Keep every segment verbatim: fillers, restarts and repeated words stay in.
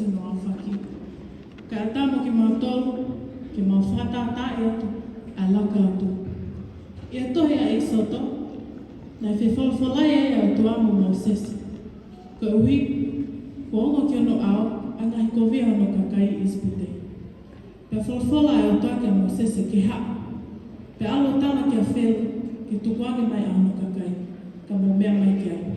hono aofaki. Kae ʻatā mo kimautolu ke mau fakatātaaʻi atu ʻa e Laumālie Māʻoniʻoni. ʻI he tohi ʻa ʻEkisoto, naʻe fefolofolai ai ʻa e ʻOtua mo Mōsese. Koeʻuhi, kuo ongo ki hono ʻao ʻa e ngaahi kovi ʻa hono kakai ʻi ʻIsipite. Pea folofola ʻa e ʻOtua kia Mōsese ke haʻu, pea ʻalu ʻo tala kia Felo ke tukuange mai ʻa hono kakai, ka mou meʻa mai ki ai.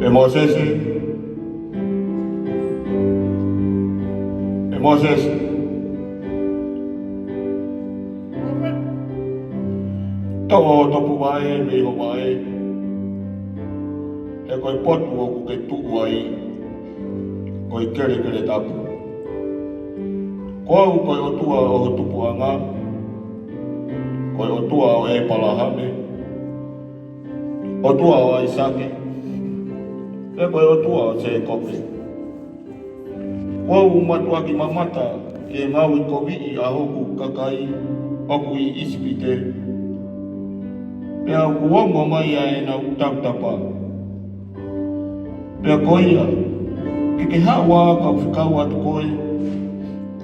ʻE Mōsese, ʻe Mōsese, toʻo ho topuvaʻe mei ho vaʻe, he ko e potu ʻoku ke tuʻu ai ko e kelekele tapu. Ko au ko e ʻOtua ʻo ho tupuʻanga, ko e ʻOtua ʻo ʻĒpalahame, ʻOtua ʻo ʻAisake, pea ko e ʻOtua ʻo Sēkope. Kuo u mātuʻaki mamata ki he ngāue koviʻi ʻa hoku kakai ʻoku ʻi ʻIsipite, pea ʻoku ongo mai ʻa ʻenau tautapa. Pea ko ia, ke ke haʻu ā kau fekau atu koe,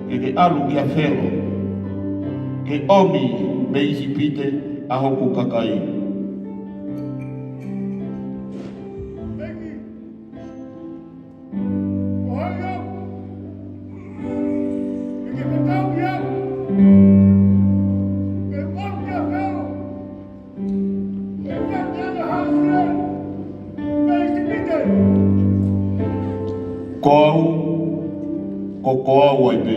ke ke ʻalu kia Felo, ke ʻomi mei ʻIsipite ʻa hoku kakai. Ko au, ko, ko au ai pē.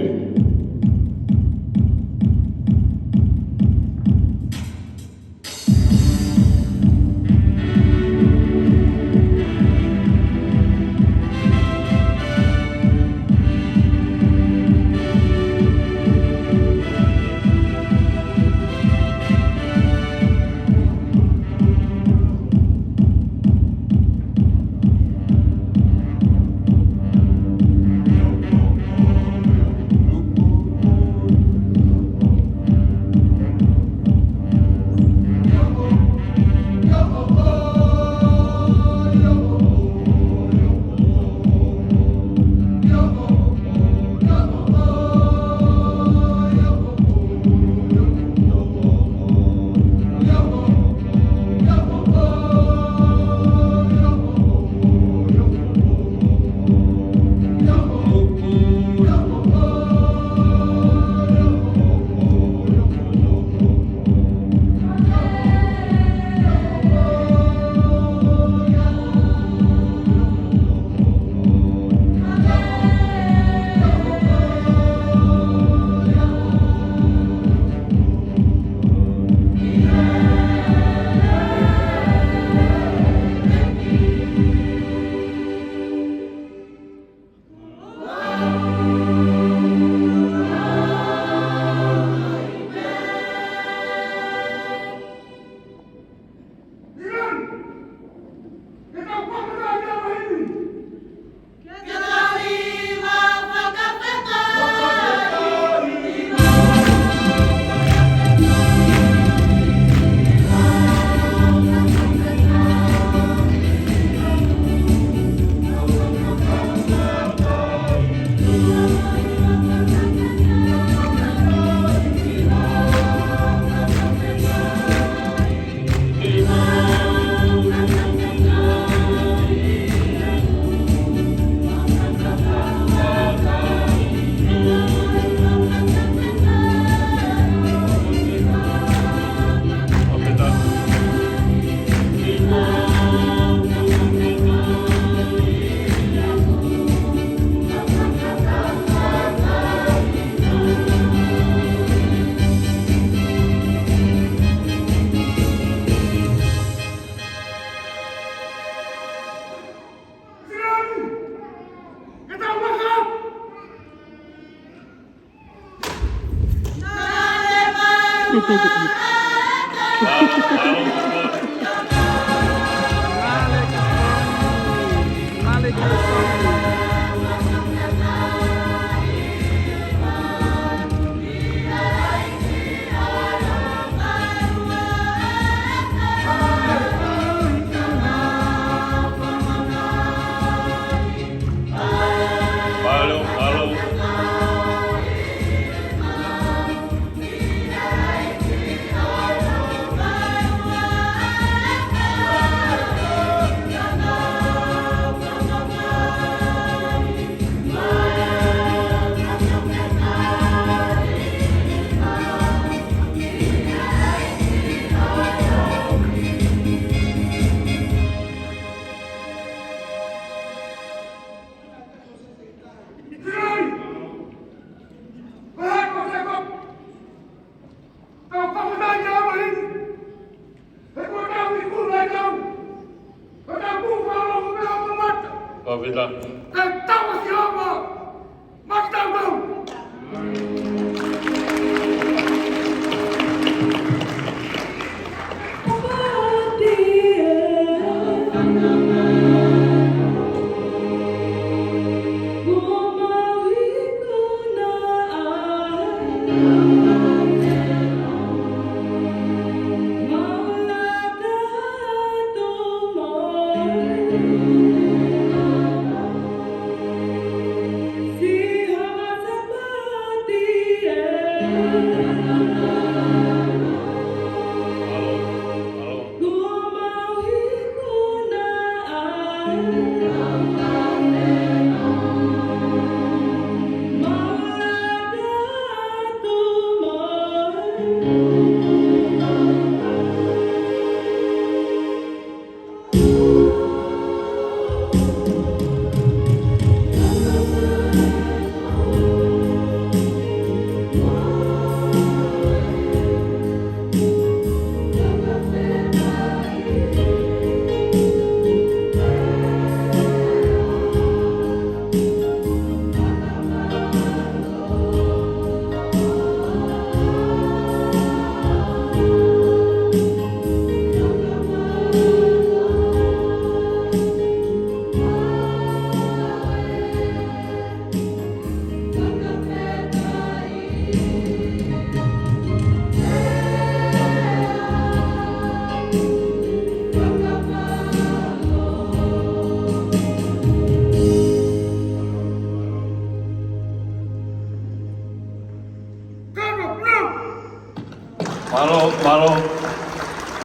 Pita. Te tau ʻa Sihova maʻa kitautolu.